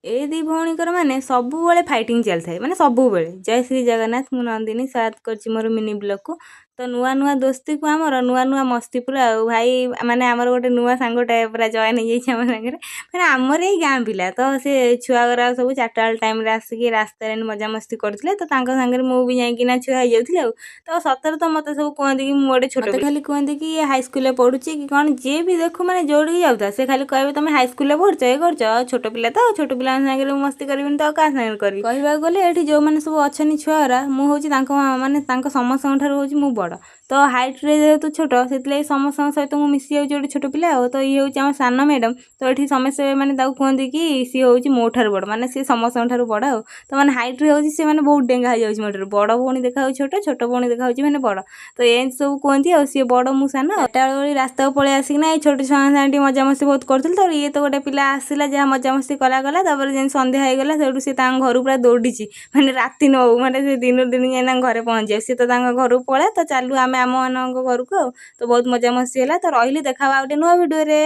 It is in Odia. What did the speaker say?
ଏଇ ଦି ଭଉଣୀଙ୍କର ମାନେ ସବୁବେଳେ ଫାଇଟିଂ ଚାଲିଥାଏ, ମାନେ ସବୁବେଳେ। ଜୟ ଶ୍ରୀ ଜଗନ୍ନାଥ। ମୁଁ ନନ୍ଦିନୀ, ସ୍ୱାଗତ କରିଛି ମୋର ମିନି ବ୍ଲଗ୍କୁ। ତ ନୂଆ ନୂଆ ଦୋସ୍ତିକୁ ଆମର ନୂଆ ନୂଆ ମସ୍ତି ପୁରା। ଆଉ ଭାଇ ମାନେ ଆମର ଗୋଟେ ନୂଆ ସାଙ୍ଗଟା ପୁରା ଜଏନ୍ ହେଇଯାଇଛି ଆମ ସାଙ୍ଗରେ, ମାନେ ଆମର ଏଇ ଗାଁ ପିଲା। ତ ସେ ଛୁଆ ଗୁରା ସବୁ 4ଟା ବେଳ ଟାଇମ୍ରେ ଆସିକି ରାସ୍ତାରେ ମଜାମସ୍ତି କରୁଥିଲେ, ତ ତାଙ୍କ ସାଙ୍ଗରେ ମୁଁ ବି ଯାଇକିନା ଛୁଆ ହେଇଯାଉଥିଲି। ଆଉ ତ ସତରେ ତ ମୋତେ ସବୁ କୁହନ୍ତି କି ମୁଁ ଗୋଟେ ଛୋଟ, ମୋତେ ଖାଲି କୁହନ୍ତି କି ଇଏ ହାଇସ୍କୁଲରେ ପଢ଼ୁଛି କି କ'ଣ। ଯିଏ ବି ଦେଖୁ, ମାନେ ଯୋଉଠିକି ଯାଉଥା, ସେ ଖାଲି କହିବେ ତମେ ହାଇସ୍କୁଲରେ ପଢ଼ୁଛ, ଏ କରୁଛ, ଆଉ ଛୋଟ ପିଲା ତ, ଆଉ ଛୋଟ ପିଲାଙ୍କ ସାଙ୍ଗରେ ମୁଁ ମସ୍ତି କରିବିନି ତ ଆଉ କାହା ସାଙ୍ଗରେ କରିବି? କହିବାକୁ ଗଲେ ଏଠି ଯେଉଁମାନେ ସବୁ ଅଛନ୍ତି ଛୁଆଗୁରା, ମୁଁ ହେଉଛି ତାଙ୍କ ମାନେ ତାଙ୍କ ସମସ୍ତଙ୍କ ଠାରୁ ହେଉଛି ମୁଁ ବଡ଼। ତ ହାଇଟ୍ରେ ଯେହେତୁ ଛୋଟ, ସେଥିଲାଗି ସମସ୍ତଙ୍କ ସହିତ ମୁଁ ମିଶି ଯାଉଛି ଗୋଟେ ଛୋଟ ପିଲା। ଆଉ ତ ଇଏ ହେଉଛି ଆମ ସାନ ମ୍ୟାଡ଼ାମ୍। ତ ଏଠି ସମସ୍ତେ ମାନେ ତାକୁ କୁହନ୍ତି କି ସିଏ ହେଉଛି ମୋ ଠାରୁ ବଡ଼, ମାନେ ସିଏ ସମସ୍ତଙ୍କ ଠାରୁ ବଡ଼। ଆଉ ତ ମାନେ ହାଇଟ୍ରେ ହେଉଛି ସେ ମାନେ ବହୁତ ଡେଙ୍ଗା ହେଇଯାଉଛି ମୋ ଠାରୁ। ବଡ଼ ଭଉଣୀ ଦେଖାଯାଉଛି ଛୋଟ, ଛୋଟ ଭଉଣୀ ଦେଖାଯାଉଛି ମାନେ ବଡ଼। ତ ଏମିତି ସବୁ କୁହନ୍ତି, ଆଉ ସିଏ ବଡ଼ ମୁଁ ସାନ। 4ଟା ବେଳ ଭଳି ରାସ୍ତାକୁ ପଳେଇ ଆସିକିନା ଏଇ ଛୋଟ ଛୁଆଙ୍କ ସାଙ୍ଗେ ଟିକେ ମଜାମସ୍ତି ବହୁତ କରୁଥିଲି। ତ ଇଏ ତ ଗୋଟେ ପିଲା ଆସିଲା, ଯାହା ମଜାମସ୍ତି କଲା କଲା। ତାପରେ ଯେମିତି ସନ୍ଧ୍ୟା ହେଇଗଲା, ସେଇଠୁ ସିଏ ତାଙ୍କ ଘରୁ ପୁରା ଦୌଡ଼ିଛି, ମାନେ ରାତି ନ ହଉ, ମାନେ ସେ ଦିନରୁ ଦିନ ଯାଇ ତାଙ୍କ ଘରେ ପହଞ୍ଚିବ। ସିଏ ତ ତାଙ୍କ ଘରକୁ ପଳା, ତ ଚାଲୁ ଆମେ ଆମମାନଙ୍କ ଘରକୁ। ଆଉ ତ ବହୁତ ମଜାମସ୍ତି ହେଲା। ତ ରହିଲି, ଦେଖା ଆଉ ଗୋଟେ ନୂଆ ଭିଡ଼ିଓରେ।